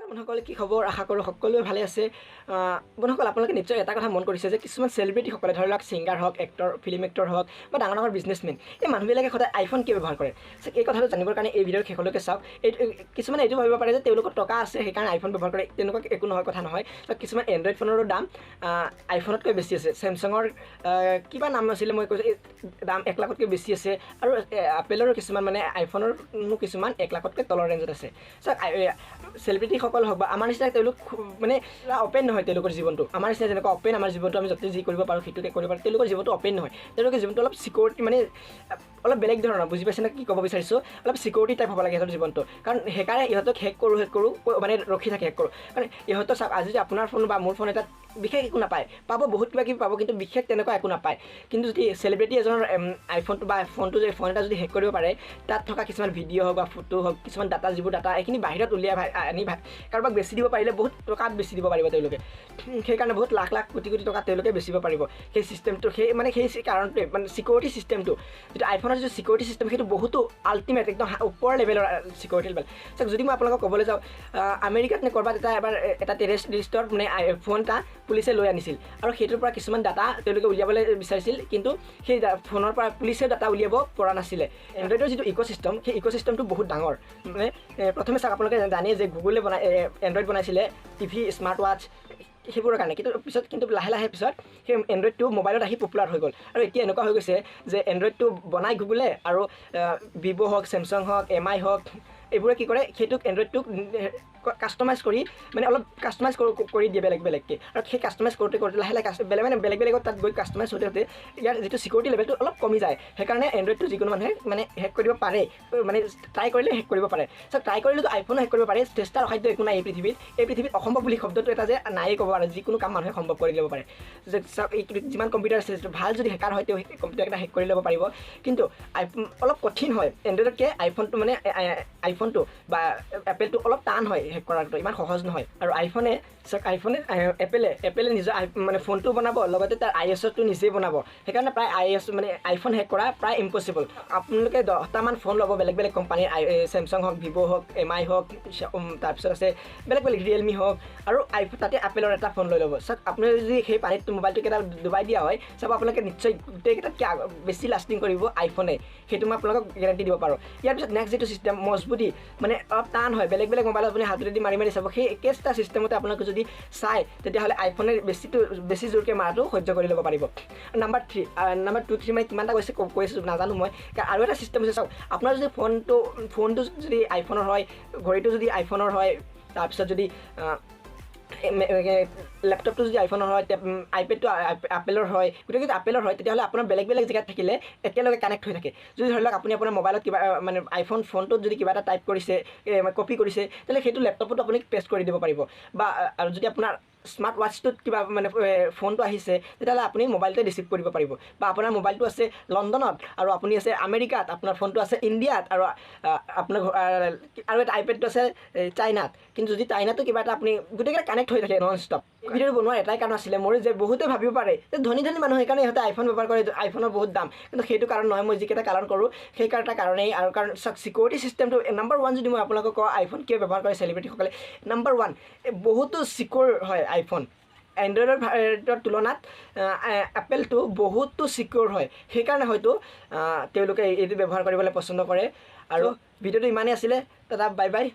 বন্ধুসকল, কি খবৰ? আশা কৰোঁ সকলোৱে ভালে আছে। বন্ধুসকল, আপোনালোকে নিশ্চয় এটা কথা মন কৰিছে যে কিছুমান চেলিব্ৰিটিসকলে, ধৰি লওক ছিংগাৰ হওক, এক্টৰ, ফিল্ম এক্টৰ হওক বা ডাঙৰ ডাঙৰ বিজনেছমেন, এই মানুহবিলাকে সদায় আইফোন কিয় ব্যৱহাৰ কৰে? এই কথাটো জানিবৰ কাৰণে এই ভিডিঅ'ৰ শেষলৈকে চাওক। এই কিছুমানে এইটো ভাবিব পাৰে যে তেওঁলোকৰ টকা আছে, সেইকাৰণে আইফোন ব্যৱহাৰ কৰে। তেনেকুৱা একো নহয়, কথা নহয়। কিছুমান এণ্ড্ৰইড ফোনৰো দাম আইফোনতকৈ বেছি আছে। চেমচাঙৰ কিবা নাম আছিলে, মই কৈছোঁ, দাম 1 লাখতকৈ বেছি আছে আৰু আপেলৰো কিছুমান, মানে আইফোনৰো কিছুমান 1 লাখতকৈ তলৰ ৰেঞ্জত আছে। চাওক, চেলিব্ৰিটিসকল হওক বা আমাৰ নিচিনা, তেওঁলোক মানে অ'পেন নহয় তেওঁলোকৰ জীৱনটো। আমাৰ নিচিনা যেনেকুৱা অ'পেন আমাৰ জীৱনটো, আমি য'তে যি কৰিব পাৰোঁ সেইটোকে কৰিব পাৰোঁ, তেওঁলোকৰ জীৱনটো অ'পেন নহয়। তেওঁলোকৰ জীৱনটো অলপ চিকিউৰিটি, মানে অলপ বেলেগ ধৰণৰ। বুজি পাইছেনে কি ক'ব বিচাৰিছোঁ? অলপ চিকিউৰিটি টাইপ হ'ব লাগে সিহঁতৰ জীৱনটো। কাৰণ সেইকাৰণে ইহঁতক হেক কৰোঁ হেক কৰোঁ মানে ৰখি থাকে হেক কৰোঁ। কাৰণ ইহঁতৰ, চাওক, আজি যদি আপোনাৰ ফোন বা মোৰ ফোন এটাত বিশেষ একো নাপায়, পাব বহুত কিবা কিবি পাব, কিন্তু বিশেষ তেনেকুৱা একো নাপায়। কিন্তু যদি চেলিব্ৰিটি এজনৰ আইফোনটো বা ফোনটো যদি, ফোন এটা যদি হেক কৰিব পাৰে, তাত থকা কিছুমান ভিডিঅ' হওক বা ফটো হওক, কিছুমান ডাটা, যিবোৰ ডাটা, এইখিনি বাহিৰত উলিয়াই আনি কাৰোবাক বেচি দিব পাৰিলে বহুত টকাত বেচি দিব পাৰিব তেওঁলোকে। সেইকাৰণে বহুত লাখ লাখ কোটি কোটি টকাত তেওঁলোকে বেচিব পাৰিব সেই চিষ্টেমটো। সেই মানে সেই কাৰণটোৱে, মানে চিকিউৰিটি চিষ্টেমটো, যিটো আইফোনৰ যিটো চিকিউৰিটি চিষ্টেম, সেইটো বহুতো আল্টিমেট, একদম ওপৰ লেভেলৰ চিকিউৰিটি লেভেল। চাওক, যদি মই আপোনালোকক ক'বলৈ যাওঁ, আমেৰিকাত নে ক'ৰবাত এটা এবাৰ এটা টেৰৰিষ্টৰ মানে ফোন এটা পুলিচে লৈ আনিছিল আৰু সেইটোৰ পৰা কিছুমান ডাটা তেওঁলোকে উলিয়াবলৈ বিচাৰিছিল, কিন্তু সেই ফোনৰ পৰা পুলিচে ডাটা উলিয়াব পৰা নাছিলে। এণ্ড্ৰইডৰ যিটো ইক' চিষ্টেম, সেই ইক' চিষ্টেমটো বহুত ডাঙৰ। মানে প্ৰথমে চাওক, আপোনালোকে জানেই যে গুগলে বনাই এণ্ড্ৰইড বনাইছিলে টিভি, স্মাৰ্ট ৱাটচ সেইবোৰৰ কাৰণে। কিন্তু পিছত, কিন্তু লাহে লাহে পিছত সেই এণ্ড্ৰইডটো মোবাইলত আহি পপুলাৰ হৈ গ'ল আৰু এতিয়া এনেকুৱা হৈ গৈছে যে এণ্ড্ৰইডটো বনাই গুগলে আৰু ভিভ' হওক, চেমচাং হওক, এম আই হওক, এইবোৰে কি কৰে, সেইটোক এণ্ড্ৰইডটোক কাষ্টমাইজ কৰি, মানে অলপ কাষ্টমাইজ কৰি দিয়ে বেলেগ বেলেগকৈ। আৰু সেই কাষ্টমাইজ কৰোঁতে কৰোঁতে লাহে লাহে বেলেগ, মানে বেলেগ বেলেগত তাত গৈ কাষ্টমাইজ হওঁতে হওঁতে ইয়াৰ যিটো চিকিউৰিটি লেভেলটো অলপ কমি যায়। সেইকাৰণে এণ্ড্ৰইডটো যিকোনো মানুহে মানে হেক কৰিব পাৰে, মানে ট্ৰাই কৰিলে হেক কৰিব পাৰে। চ' ট্ৰাই কৰিলেতো আইফোনো হেক কৰিব পাৰে। চেষ্টাৰ অসাধ্য একো নাই এই পৃথিৱীত। এই পৃথিৱীত অসম্ভৱ বুলি শব্দটো এটা যে নায়েই ক'ব পাৰে। যিকোনো কাম মানুহে সম্ভৱ কৰি ল'ব পাৰে। যে চাওক, এই যিমান কম্পিউটাৰ আছে, ভাল যদি হেকাৰ হয়, তেওঁ কম্পিউটাৰ এটা হেক কৰি ল'ব পাৰিব। কিন্তু আইফোন অলপ কঠিন হয় এণ্ড্ৰইডতকৈ। আইফোনটো, মানে আইফোনটো বা এপেলটো অলপ টান হয় হেক কৰাটো, ইমান সহজ নহয়। আৰু আইফোনে, চাওক, আইফোনে এপেলে এপেলে নিজৰ মানে ফোনটো বনাব, লগতে তাৰ আই এছটো নিজেই বনাব। সেইকাৰণে প্ৰায় আই এছ, মানে আইফোন হেক কৰা প্ৰায় ইম্পচিবল। আপোনালোকে 10টামান ফোন ল'ব বেলেগ বেলেগ কোম্পানীৰ, চেমচাং হওক, ভিভ' হওক, এম আই হওক, তাৰপিছত আছে বেলেগ বেলেগ ৰিয়েলমি হওক, আৰু আইফোন, তাতে আপেলৰ এটা ফোন লৈ ল'ব। চাওক, আপুনি যদি সেই পানীত মোবাইলটো কেইটা ডুবাই দিয়া হয়, চাব আপোনালোকে নিশ্চয় গোটেইকেইটাতকৈ বেছি লাষ্টিং কৰিব আইফোনে। সেইটো মই আপোনালোকক গেৰাণ্টি দিব পাৰোঁ। ইয়াৰ পিছত নেক্সট যিটো চিষ্টেম মজবুতি, মানে অলপ টান হয়, বেলেগ বেলেগ মোবাইলত আপুনি হাতেদি মাৰি মাৰি চাব, সেই একেটা চিষ্টেমতে আপোনালোকে যদি চায়, তেতিয়াহ'লে আইফোনে বেছি জোৰকৈ মাৰাটো সহ্য কৰি ল'ব পাৰিব। Number three, number two, three, মানে কিমানটা কৈছে কৈ আছোঁ নাজানো মই। আৰু এটা চিষ্টেম হৈছে, চাওক, আপোনাৰ যদি ফোনটো যদি আইফোনৰ হয়, ঘড়ীটো যদি আইফোনৰ হয়, তাৰপিছত যদি লেপটপটো যদি আইফোনৰ হয়, আইপেডটো আপেলৰ হয়, গোটেইকেইটা আপেলৰ হয়, তেতিয়াহ'লে আপোনাৰ বেলেগ বেলেগ জেগাত থাকিলে একেলগে কানেক্ট হৈ থাকে। যদি ধৰি লওক আপুনি আপোনাৰ মোবাইলত কিবা, মানে আইফোন ফোনটোত যদি কিবা এটা টাইপ কৰিছে, কপি কৰিছে, তেতিয়াহ'লে সেইটো লেপটপতো আপুনি পেষ্ট কৰি দিব পাৰিব। বা আৰু যদি আপোনাৰ স্মাৰ্ট ৱাটচটোত কিবা, মানে ফোনটো আহিছে, তেতিয়াহ'লে আপুনি মোবাইলতে ৰিচিভ কৰিব পাৰিব। বা আপোনাৰ মোবাইলটো আছে লণ্ডনত আৰু আপুনি আছে আমেৰিকাত, আপোনাৰ ফোনটো আছে ইণ্ডিয়াত আৰু আপোনাৰ আৰু এটা আইপেডটো আছে চাইনাত, কিন্তু যদি চাইনাতো কিবা এটা আপুনি, গোটেইকেইটা কানেক্ট হৈ থাকে নন ষ্টপ। এই ভিডিঅ'টো বনোৱাৰ এটাই কাৰণ আছিলে মোৰ যে বহুতে ভাবিব পাৰে যে ধনী ধনী মানুহ, সেইকাৰণে ইহঁতে আইফোন ব্যৱহাৰ কৰে, আইফোনৰ বহুত দাম। কিন্তু সেইটো কাৰণ নহয়। মই যিকেইটা কাৰণ কৰোঁ, সেই এটা কাৰণেই আৰু কাৰণ চাওক, চিকিউৰিটি চিষ্টেমটো নাম্বাৰ ওৱান। যদি মই আপোনালোকক কওঁ আইফোন কিয় ব্যৱহাৰ কৰে চেলিব্ৰিটিসকলে, নাম্বাৰ ওৱান, বহুতো চিকিউৰ হয় আইফোন। এণ্ড্ৰইডৰ তুলনাত এপেলটো বহুতো চিকিউৰ হয়। সেইকাৰণে হয়তো তেওঁলোকে এইটো ব্যৱহাৰ কৰিবলৈ পচন্দ কৰে। আৰু ভিডিঅ'টো ইমানেই আছিলে। দাদা, বাই বাই।